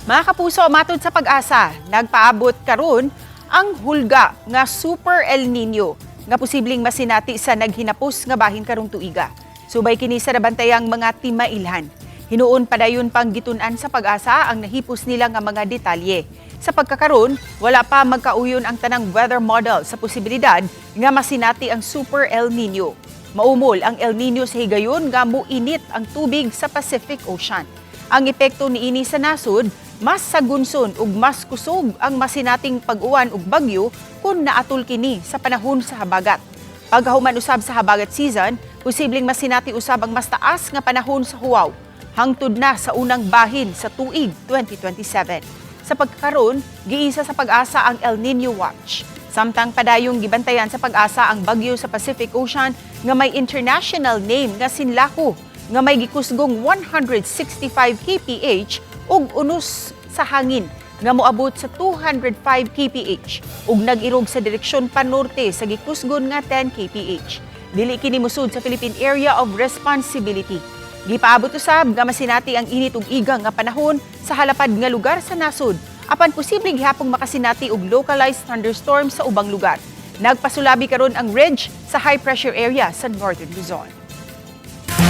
Mga kapuso, matod sa PAGASA, nagpaabot karon ang hulga nga Super El Nino nga posibleng masinati sa naghinapos nga bahin karong tuiga. Subay kini sa nabantayang mga timailhan. Hinuon padayon pang gitun-an sa PAGASA ang nahipos nila nga mga detalye. Sa pagkakaron, wala pa magkauyon ang tanang weather model sa posibilidad nga masinati ang Super El Nino. Maumol ang El Nino sa higayon nga muinit ang tubig sa Pacific Ocean. Ang epekto niini sa nasod, mas sagunson ug mas kusog ang masinating pag-uwan ug bagyo kung naatul kini sa panahon sa habagat. Pagkahuman usab sa habagat season, posibleng masinati usab ang mas taas nga panahon sa huwaw hangtod na sa unang bahin sa tuig 2027. Sa pagkakaron, giisa sa PAGASA ang El Nino Watch. Samtang padayong gibantayan sa PAGASA ang bagyo sa Pacific Ocean nga may international name nga Sinlaku nga may gikusgong 165 kph ug unos sa hangin nga moabot sa 205 kph ug nag-irog sa direksyon panorte sa gikusgon nga 10 kph. Dili kini musud sa Philippine Area of Responsibility. Gipaabot usab nga masinati ang init ug igang nga panahon sa halapad nga lugar sa nasod apan posible gihapong makasinati og localized thunderstorm sa ubang lugar. Nagpasulabi karon ang ridge sa high pressure area sa Northern Luzon.